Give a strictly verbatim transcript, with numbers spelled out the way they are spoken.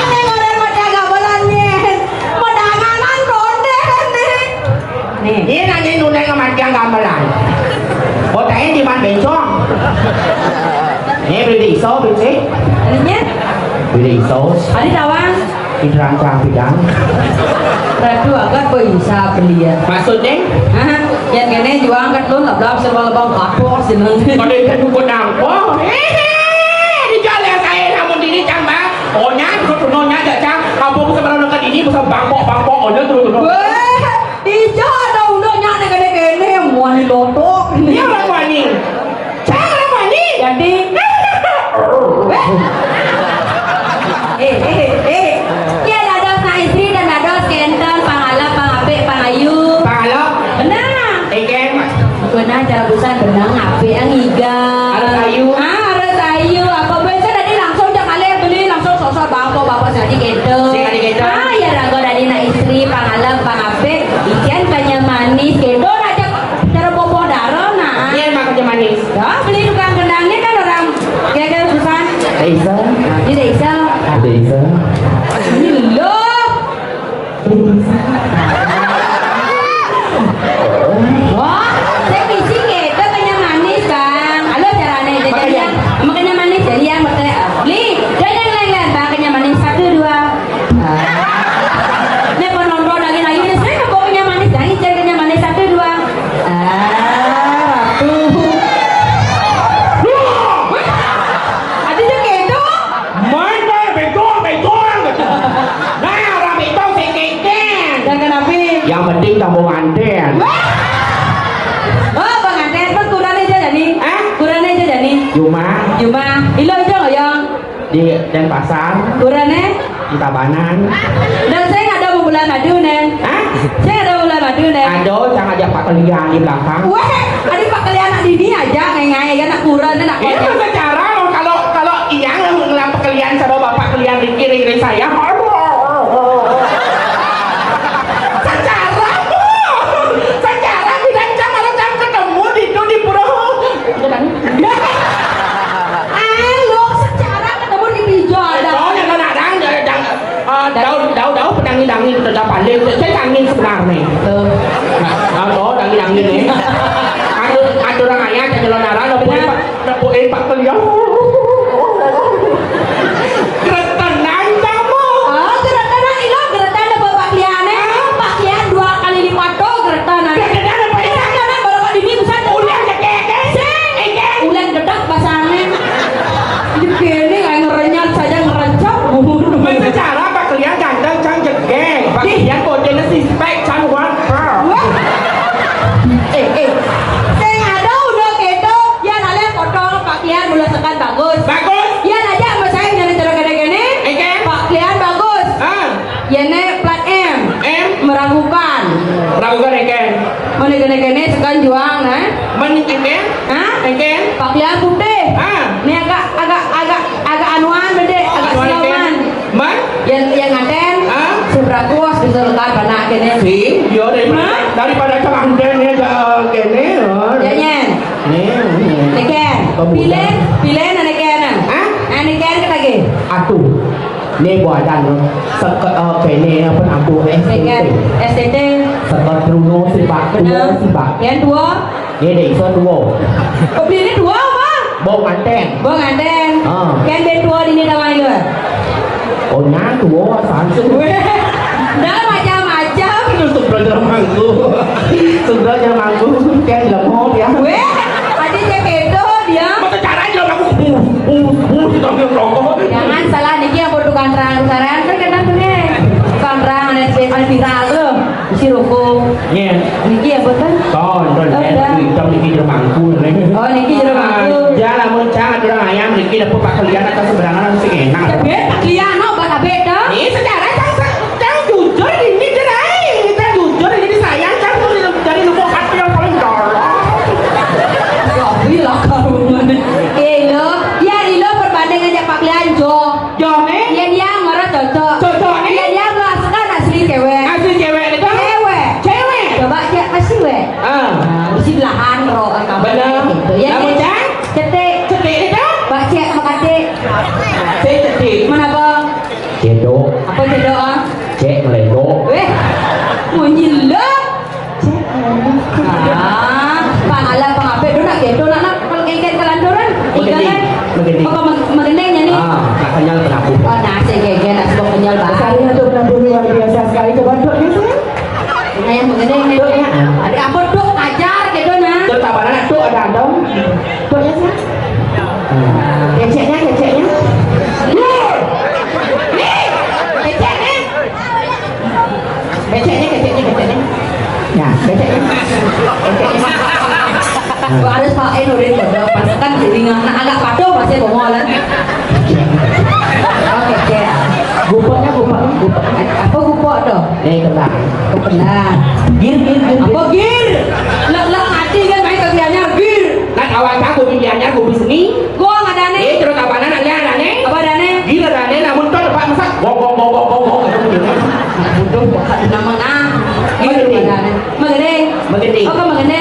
Ning ora mati gamelan, Nyin. Medanganan ronde, Ning. Nih. Ini nanti nunai kematian gamelan. Botahin di mana bencong? Nih, beli di iso, beli. Aninya? Beli di iso. Adi tawang. Di terancang bidang. Ratu agak bisa beli ya. Maksudnya? Aha, yang kene juang kat lu, nggak belum serba lebang kapok, seneng. Ada yang buku nangko. Hehe, di jalan saya namun diri tambah. Oh, nyan, tuh, tuh, nyan, aja, Cang. Kampung seberang dekat ini, bisa bangkok, bangkok, oh, nyan, tuh, tuh, tuh. Weh, ijo ada udah nyan, kene-kene, muani lotok. Ini orang wani. Cang, orang wani. Jadi, weh. Eh, eh, eh. Ya, dados nak istri dan dados kenten, pangalap, pangapik, pangayu. Pangalap. Benar. Eken. Benar, cara busan benar, ngapik, ngiga. Harus ayu. Ah, harus ayu. Apa biasa tadi langsung jak alih beli, langsung sosok bangko bapak sing adi gitu. Sing adi gitu. Ah, ya raga tadi nak istri, pangalap, pangapik, ikan kanya manis, gitu. Nah, cak-, cara boboh daro, nah. Iya, emang kanya manis. Ya, beli tukang kendangnya kan orang kira-kira busan. Desa. Ini desa. Desa. Ini loh. Wah, saya misi gitu, kanya manis, Bang. Halo, carane jajalian. Makanya manis, jajalian, betul. Li, jajang lain-lain, Bang, kanya manis. Satu, dua. Ah. Ini penonton lagi, lagi. Ini saya kok kanya manis, lagi, saya kanya manis. Satu, dua. Ah, ratu. Wah, ada je gitu. Main, main, betul, betul. Nah, orang betul, sing keken. Jangan kenapa. Yang penting kamu nganten. Wah. Oh, pengantin, kan kurang aja jadi. Hah? Kurang aja jadi. Cuma. Cuma, ilo aja nggak, Yang? Di Denpasar. Kurane? Di Tabanan. Dan saya nggak ada mau bulan madu, Nen. Hah? Saya nggak ada mau bulan madu, Nen. Ada, Cang, ajak Pak Kelian di belakang. Weh, ada Pak Kelian nak dini aja, ngai-ngai, kan, nak kurane, nak. Iya, konyol. Secara, kalau, kalau Iyang ngelam Pak Kelian, sama Bapak Kelian di kiri, kiri saya. Secara, secara, tidak, Cang, kalau Cang ketemu di, itu di pura. Ayo, secara ketemu di Pijo ada. Oh, yang kena dang, dang, dang, eh, daun, daun, daun, penangin-angin, tetap paling, saya angin sebenarnya. Tuh. Nah, oh, oh, angin-angin nih. Aduh, aduh, orang ayah, jadi lo nara, lo punya, lo punya, Pak Kelian. Keretenan kamu. Oh, keretenan, ilo, keretenan, Pak Kelian, eh. Pak Kelian dua kali lipat tuh, keretenan. Keretenan apa ya? Keretenan, baru kali ini bisa. Ulang cekek, eh. Sing. Eh, eh. Ulang gedek, basangnya. Ini kayak ngerenyah saja, ngerencok. Secara Pak Kelian ganteng, Cang, jegeg. Pak Kelian bocilnya sispek, Cang, one per. Wah. Eh, eh. Sing ada udah gitu, ya, nalih foto Pak Kelian, mula sekan bagus. Bagus. Ya, aja sama saya nyari cara gini-gini. Eh, kan? Pak Kelian bagus. Ah. Yene plat M. M? Meragukan. Meragukan, eken. Mana kene-kene sekan juang, nah. Men eken? Hah? Eken? Pakaian putih. Ah. Ini agak, agak, agak, agak anuan, bede, agak anuan, eken. Silaman. Men? Yang, yang ngaten. Ah. Seberakus gitu, lekar, panak, kene. Si, yo, daripada, hah? Daripada Cang Anten ya, ja-, kene, oh. Ya, nyen. Nih, nih. Eken. Kamu pilih, dah. Pilih, ane ken. Hah? Ane ken ke lagi? Atuh. Nih, buatan lo. Seket, eh, kene, apa, aku, S T T. Seket, S T T. Seket Truno, si Pak, bener. Tua, si Pak. Yang tua? Nih, dek, iso tua. Kau pilih tua apa? Bau nganten. Bau nganten. Ah. Ken ben tua di ini tawang juga. Oh, nyatu, oh, sansu. Weh, dah macam-macam. Itu sebelah jalan mangku. Sebelah jalan mangku, kayak lemot ya. Weh, ada cek itu dia. Mata cara aja aku bus, bus, bus, itu ambil rokok. Jangan salah, niki yang tukang terang saran, kan kena tuh, eh. Tukang terang, ada, ada viral tuh. Isi rokok. Iya. Niki ya, boten? Ton, ton, oh, eh, udah. Hitam niki jero mangku, nih. Oh, niki jero mangku. Ah, ya, lamun Cang, ada orang ayam, niki dapur Pak Kelian atau sembarangan, harus sing enak. Tapi Pak Kelian, no, obat abe, dah. Ini secara Cang, Cang jujur, ini cerai. Ini Cang jujur, ini disayang, Cang tuh dari, dari lubuk hati yang paling dalam. Ya, iya lah, kamu. Eh, lo, ya, lo perbandingan aja Pak Kelian, Jo. Jone? Yen yang ora cocok. Cocok nih? Yen yang lo asli kan asli cewek. Asli cewek itu? Cewek. Cewek. Coba cek pasti we. Ah. Nah, mesti belahan ro kamu. Bener. Gitu. Ya, lamun cek? Cetik. Cetik itu? Mbak cek makate. Apa cedok, ah? Cek melendok. Weh, munyi lah. Ah, pang alah pang ape do nak kedo nak, nak kalau kengken kelanturan. Ikan kan? Apa mag- magending ya ni? Ah, nak kenyal penabuh. Oh, nasi kengken, nasi kok kenyal banget. Sekali itu penabuh luar biasa sekali. Coba duduk ni, sayang. Nah, yang magending ni. Duduk ya. Ada apa duduk ajar kedo nah. Terus tak mana nak duduk ada andong. Duduk ya, sayang. Keceknya, keceknya. Nih, keceknya. Beceknya, beceknya, beceknya. Ya, beceknya. Beceknya. Gua harus pakai nurin kode. Pas kan jadi nggak agak patuh pasti bongol kan. Oke, oke. Gupoknya, gupoknya, gupok. Apa gupok tuh? Eh, kena. Kena. Gir, gir, gir. Apa gir? Lek lek mati kan main kegiatannya gir. Nak awak aku di Gianyar, aku seni. Gua nggak ada nih. Eh, terus apa anak dia ada nih? Apa ada nih? Gila ada nih, namun tuh tempat masak. Gong gong gong gong gong gong. Butuh nama nah. Gila ada nih. Magede. Magede. Apa magede?